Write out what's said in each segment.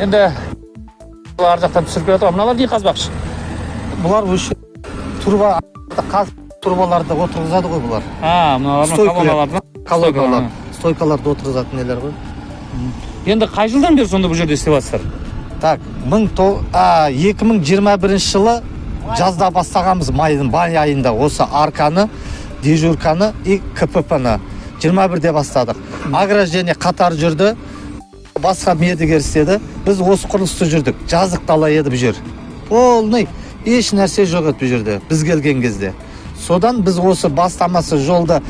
Енді ар жақтан түсіріп келе жатыр. Мыналар не қазбақшы? Бұлар осы турба, трубаларды отырғызады ғой бұлар. Мыналар колонналар, стойкаларды отырғызатын нелер ғой. Енді қай жылдан бері сонда бұл жерде істеп жатсыздар? Так, 2021 жылы жазда бастағанбыз, майдың май айында осы арканы, дежурканы и КПП-ны 21-де бастадық. Ограждение қатар жүрді, басқа мердігер істеді. Біз осы құрылысты жүрдік. Жазық дала еді бұл жер. Полный еш нәрсе жоқ еді бұл жерде біз келген кезде. Содан біз осы бастамасы жолды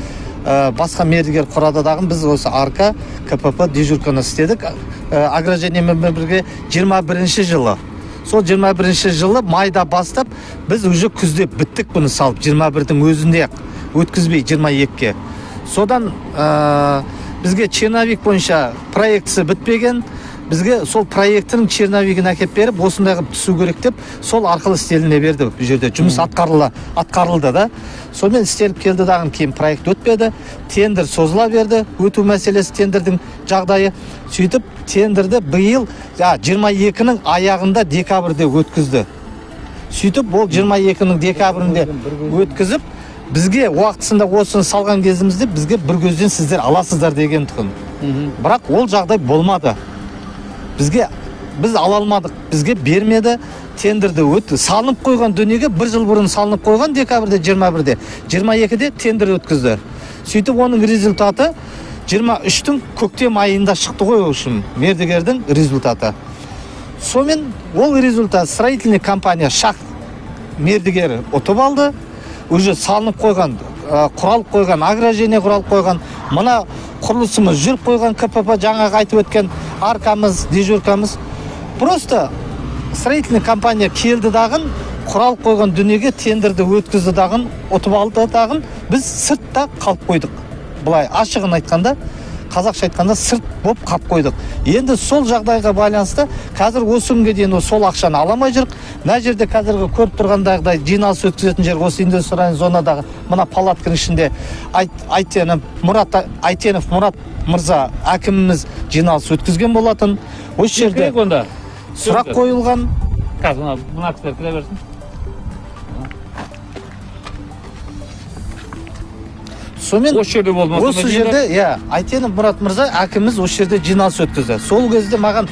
басқа мердігер құрады дағы, біз осы арка, КПП, дежурканы істедік. Ограждениемен бірге 21 жылы. Сол 21 жылы майда бастап, біз уже күзде біттік бұны салып, 21-дің өзінде өткізбей 22-ге. Содан бізге черновик бойынша проектісі бітпеген, бізге сол проектінің черновигін әкеп беріп, осындай қылып түсу керек деп, сол арқылы істеліне берді. Бұл жерде жұмыс атқарылды да. Сонымен істеліп келді дағы, кейін проект өтпеді, тендер созыла берді, өту мәселесі, тендердің жағдайы. Сөйтіп тендерді биыл 22-нің аяғында декабрьде өткізді. Сөйтіп ол 22-нің декабрінде өткізіп, бізге уақытысында осыны салған кезімізде бізге бір көзден сіздер аласыздар деген тұғын. Бірақ ол жағдай болмады. Біз ала алмадық, бізге бермеді, тендерді өтті. Салынып қойған дүниеге бір жыл бұрын салынып қойған декабрьде 21-де, 22-де тендер өткізді. Сөйтіп оның результаты 23-тің көктем айында шықты ғой, общем, мердігердің результаты. Сонымен ол результат строительный компания Шах мердігері ұтып алды. Уже салынып қойған, құралып қойған, ограждение құралып қойған, мына құрылысымыз жүріп қойған КПП, жаңағы айтып өткен аркамыз, дежуркамыз. Просто строительный компания келді дағын, құралып қойған дүниеге тендерді өткізді дағын, ұтып алды дағын, біз сыртта қалып қойдық. Былай ашығын айтқанда, қазақша айтқанда сырт болып қалып қойдық. Енді сол жағдайға байланысты қазір осы күнге дейін сол ақшаны ала алмай жүрік. Мына жерде қазіргі көріп тұрғандағыдай жиналыс өткізетін жер осы индустриальный зонадағы мына палатканың ішінде Айтенов Мұрат мырза әкіміміз жиналыс өткізген болатын. Осы жерде сұрақ қойылған. Қазір мына кісілер кіре берсін. Сонымен осы жерде болды. Осы жерде, иә, Айтенов Мұрат мырза әкіміміз осы жерде жиналыс өткізді. Сол кезде маған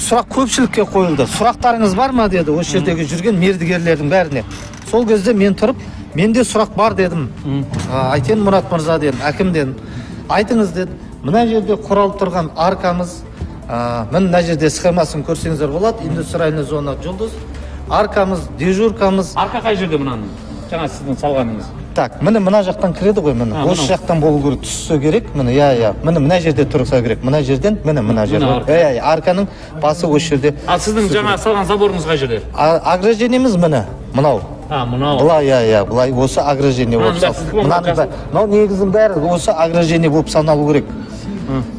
сұрақ көпшілікке қойылды. Сұрақтарыңыз бар ма деді осы жердегі жүрген мердігерлердің бәріне. Сол кезде мен тұрып, менде сұрақ бар дедім. Айтенов Мұрат мырза дедім, әкім дедім. Айтыңыз деді. Мына жерде құралып тұрған аркамыз, мына жерде схемасын көрсеңіздер болады. Индустриальный зона Жұлдыз. Аркамыз, дежуркамыз. Арка қай жерде мынаның? Жаңа сіздің салғаныңыз. Так, міне мына жақтан кіреді ғой, міне. Осы жақтан болу керек, түссе керек, міне, иә, иә. Міне мына жерде тұрса керек. Мына жерден, міне мына жер. Иә, иә, арканың басы осы жерде. Ал сіздің жаңа салған заборыңыз қай жерде? Ограждениеміз міне, мынау. Мынау. Былай, иә, иә, былай осы ограждение болып саналу. Мынаның бәрі, мынау негізінің бәрі осы ограждение болып саналу керек.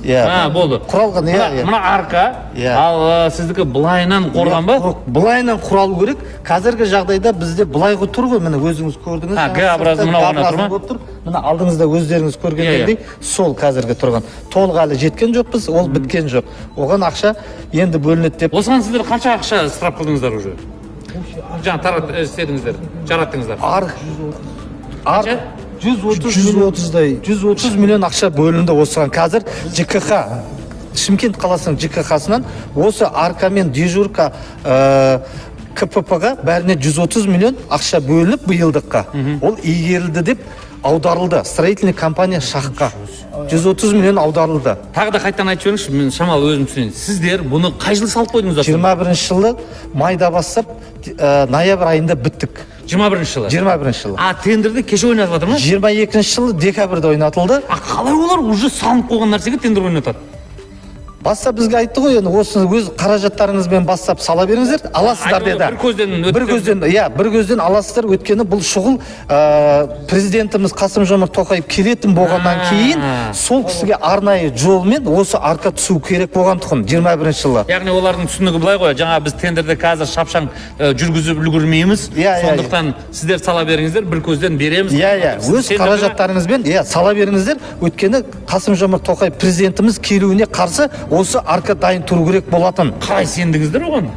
Иә. Болды. Құралған, иә, иә. Мына арка, ал сіздікі былайынан қорған ба? Былайынан құралу керек. Қазіргі жағдайда бізде былайғы тұр ғой, міне өзіңіз көрдіңіз. Г-образы мынау ғана тұр ма? Болып тұр. Міне алдыңызда өздеріңіз көргендей, сол қазіргі тұрған. Толық әлі жеткен жоқпыз, ол біткен жоқ. Оған ақша енді бөлінеді деп. Осыған сіздер қанша ақша ысырап қылдыңыздар уже? Жаңа тарат істедіңіздер, жараттыңыздар. Ар 130 миллион ақша бөлінді осыған. Қазір ЖКХ, Шымкент қаласының ЖКХ-сынан осы арка мен дежурка КПП-ға бәріне 130 миллион ақша бөлініп биылдыққа. Ол игерілді деп аударылды. Строительный компания Шахқа 130 миллион аударылды. Тағы да қайтадан айтып жіберіңізші, мен шамалы өзім түсінейін. Сіздер бұны қай жылы салып қойдыңыздар? 21 жылы майда бастап, ноябрь айында біттік. 21 жылы? 21 жылы. А тендерді кеше ойнатып жатыр ма? 22 жылы декабрьде ойнатылды. А қалай олар уже салынып қойған нәрсеге тендер ойнатады? Баста бізге айтты ғой, енді осыны өз қаражаттарыңызбен бастап сала беріңіздер, аласыздар деді. Бір көзден, бір көзден, иә, бір көзден аласыздар. Өйткені бұл шұғыл президентіміз Қасым-Жомарт Тоқаев келетін болғаннан кейін сол кісіге арнайы жолмен осы арка түсу керек болған тұғын 21 жылы. Яғни олардың түсінігі былай ғой, жаңа біз тендерді қазір шапшаң жүргізіп үлгермейміз, сондықтан сіздер сала беріңіздер, бір көзден береміз. Иә, иә, өз қаражаттарыңызбен, иә, сала беріңіздер. Өйткені Қасым-Жомарт Тоқаев президентіміз келуіне қарсы осы арка дайын тұру керек болатын. Қалай сендіңіздер оған?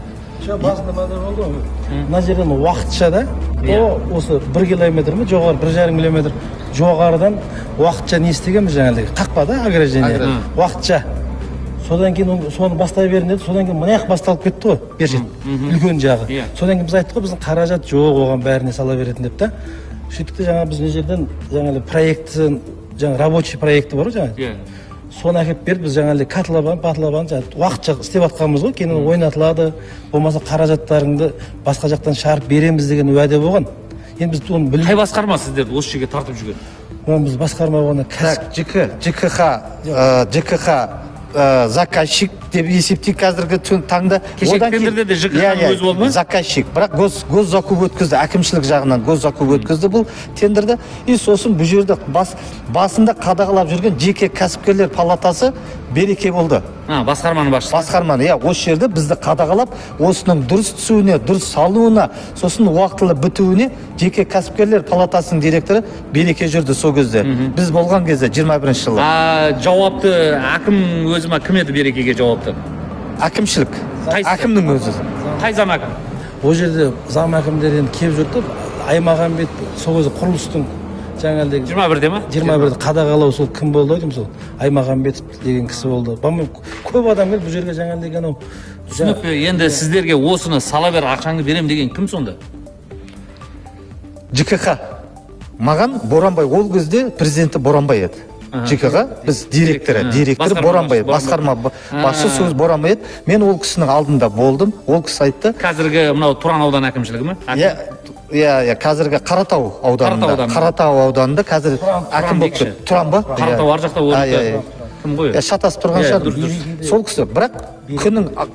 Басында мынандай болды ғой, мына жерден уақытша да, осы 1 километр ме, жоғары 1,5 километр жоғарыдан уақытша не істегенбіз жаңағыдай, қақпа да, ограждение, уақытша. Содан кейін соны бастай берін деді, содан кейін мына жақ басталып кетті ғой, бер жер, үлкен жағы. Содан кейін біз айттық қой, біздің қаражат жоқ, оған бәріне сала беретін деп та. Сөйттік те жаңа біз мына жерден жаңағыдай проектісін, жаңа рабочий проекті бар ғой жаңа. Соны әкеліп берді, біз жаңағыдай котлован, патлован жаңа уақытша істеп жатқанбыз ғой, кейін ойнатылады, болмаса қаражаттарыңды басқа жақтан шығарып береміз деген уәде болған. Енді біз оны білмей. Қай басқарма сіздерді осы жерге тартып жүрген? Оны біз басқарма болғанда ЖКХ заказчик деп есептейік қазіргі таңда. Кешегі тендерде де ЖКХ-ның өзі болды ма? Заказчик, бірақ госзакуп өткізді, әкімшілік жағынан госзакуп өткізді бұл тендерді. И сосын бұл жерде басында қадағалап жүрген жеке кәсіпкерлер палатасы Береке болды. Басқарманың басшысы. Басқарманы, иә, осы жерде бізді қадағалап, осының дұрыс түсуіне, дұрыс салынуына, сосын уақытылы бітуіне жеке кәсіпкерлер палатасының директоры Береке жүрді сол кезде. Біз болған кезде 21 жылы. Жауапты әкім өзі ма, кім еді Берекеге жауапты? Әкімшілік. Әкімнің өзі. Қай зам әкім? Ол жерде зам әкімдер енді келіп жүрді. Аймағамбет сол кезде құрылыстың жаңағыдай 21-де ма? 21-де қадағалау сол кім болды ау деймін, сол Аймағамбетов деген кісі болды. Көп адам келді бұл жерге жаңағыдай анау. Түсінікті. Енді сіздерге осыны сала бер, ақшаңды берем деген кім сонда? ЖКХ. Маған Боранбай, ол кезде президенті Боранбай еді. ЖКХ біз директоры, директоры Боранбай, басқарма басшысы сөз Боранбай еді. Мен ол кісінің алдында болдым, ол кісі айтты. Қазіргі мынау Тұран ауданы әкімшілігі ме? Иә, қазіргі Қаратау ауданында. Қаратау ауданында қазір әкім болып тұр. Тұран ба? Қаратау ар жақта орын. Кім ғой? Шатасып тұрған шығар. Сол кісі, бірақ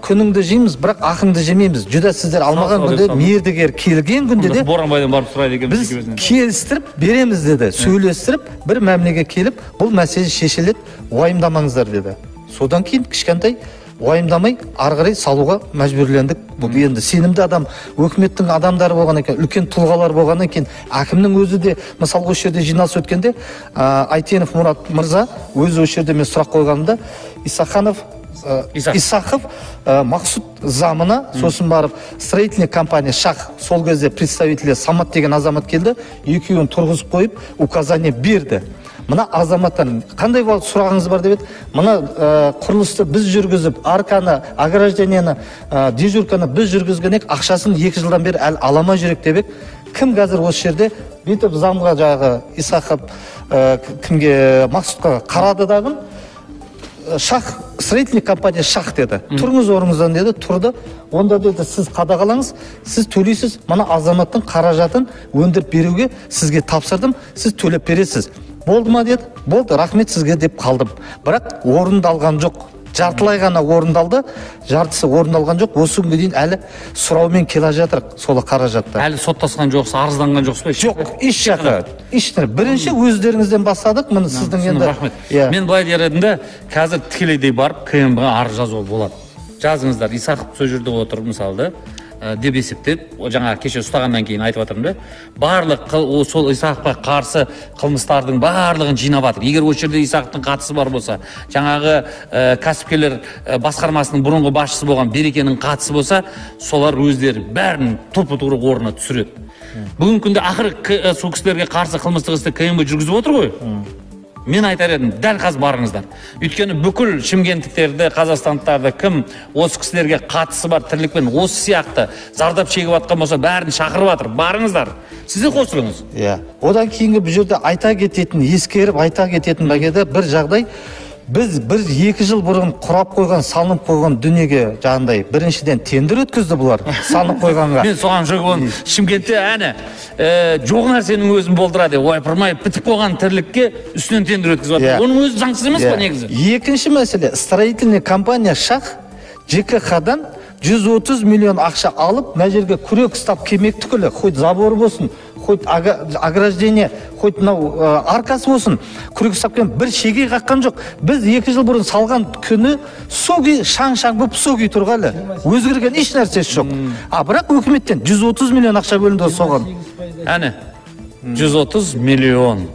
күніңді жейміз, бірақ ақыңды жемейміз. Жүдә сіздер алмаған күнде, мердігер келген күнде де Боранбайдан барып сұрайды екенбіз. Біз келістіріп береміз деді. Сөйлестіріп, бір мәмілеге келіп, бұл мәселе шешіледі, уайымдамаңыздар деді. Содан кейін кішкентай уайымдамай ары қарай салуға мәжбүрлендік. Бұл енді сенімді адам, өкіметтің адамдары болған екен, үлкен тұлғалар болғаннан кейін әкімнің өзі де, мысалы, осы жерде жиналыс өткенде Айтенов Мұрат мырза өзі осы жерде мен сұрақ қойғанымда Исахов Мақсұт замына, сосын барып строительный компания Шах, сол кезде представителі Самат деген азамат келді, екеуін тұрғызып қойып указание берді. Мына азаматтан қандай сұрағыңыз бар деп еді. Мына құрылысты біз жүргізіп, арканы, ограждениені, дежурканы біз жүргізген ек, ақшасын 2 жылдан бері әлі аламай жүрек деп ек. Кім қазір осы жерде бүйтіп замға жағы Исахов кімге, Мақсұтқа қарады дағын, Шах, строительный компания Шах деді. Тұрыңыз орныңыздан деді, тұрды. Онда деді, сіз қадағалаңыз, сіз төлейсіз, мына азаматтың қаражатын өндіріп беруге сізге тапсырдым, сіз төлеп бересіз. Болды ма деді, болды, рахмет сізге деп қалдым. Бірақ орындалған жоқ. Жартылай ғана орындалды, жартысы орындалған жоқ. Осы күнге дейін әлі сұраумен келе жатырық сол қаражатты. Әлі соттасқан жоқсыз, арызданған жоқсыз ба? Жоқ, еш жаққа, еш нәрсе. Бірінші өздеріңізден бастадық, міне сіздің енді. Рахмет. Мен былай дер едім де, қазір тікелей барып КМБ-ға арыз жазуға болады. Жазыңыздар, Исақов сол жерде отыр мысалы да, деп есептеп, жаңа кеше ұстағаннан кейін айтып жатырмын да, барлық сол Исақовқа қарсы қылмыстардың барлығын жинап жатыр. Егер осы жерде Исақовтың қатысы бар болса, жаңағы кәсіпкерлер басқармасының бұрынғы басшысы болған Берекенің қатысы болса, солар өздері бәрін тұпы-тура орнына түсіреді. Бүгінгі күнде ақыры сол кісілерге қарсы қылмыстық істі КМБ жүргізіп отыр ғой. Мен айтар едім, дәл қазір барыңыздар. Өйткені бүкіл шымкенттіктерді, қазақстандықтарды кім осы кісілерге қатысы бар тірлікпен осы сияқты зардап шегіп жатқан болса, бәрін шақырып жатыр. Барыңыздар. Сіз де қосылыңыз. Иә. Одан кейінгі бұл жерде айта кететін, ескеріп айта кететін бәкеде бір жағдай. Біз 1-2 жыл бұрын құрап қойған, салынып қойған дүниеге жаңағындай біріншіден тендер өткізді бұлар, салынып қойғанға. Мен соған жоқ, оны Шымкентте әне жоқ нәрсенің өзін болдырады. Ойпырмай бітіп қойған тірлікке үстінен тендер өткізіп жатыр. Оның өзі заңсыз емес па негізі? Екінші мәселе, строительный компания Шах ЖКХ-дан 130 миллион ақша алып, мына жерге күрек ұстап келмек түгілі, хоть забор болсын, хоть ограждение, хоть мынау аркасы болсын, күрек ұстап келген бір шеге қаққан жоқ. Біз 2 жыл бұрын салған күні соги шаң-шаң болып соги тұрғалы. Өзгерген еш нәрсесі жоқ. А бірақ өкіметтен 130 миллион ақша бөлінді соған. Әне, 130 миллион.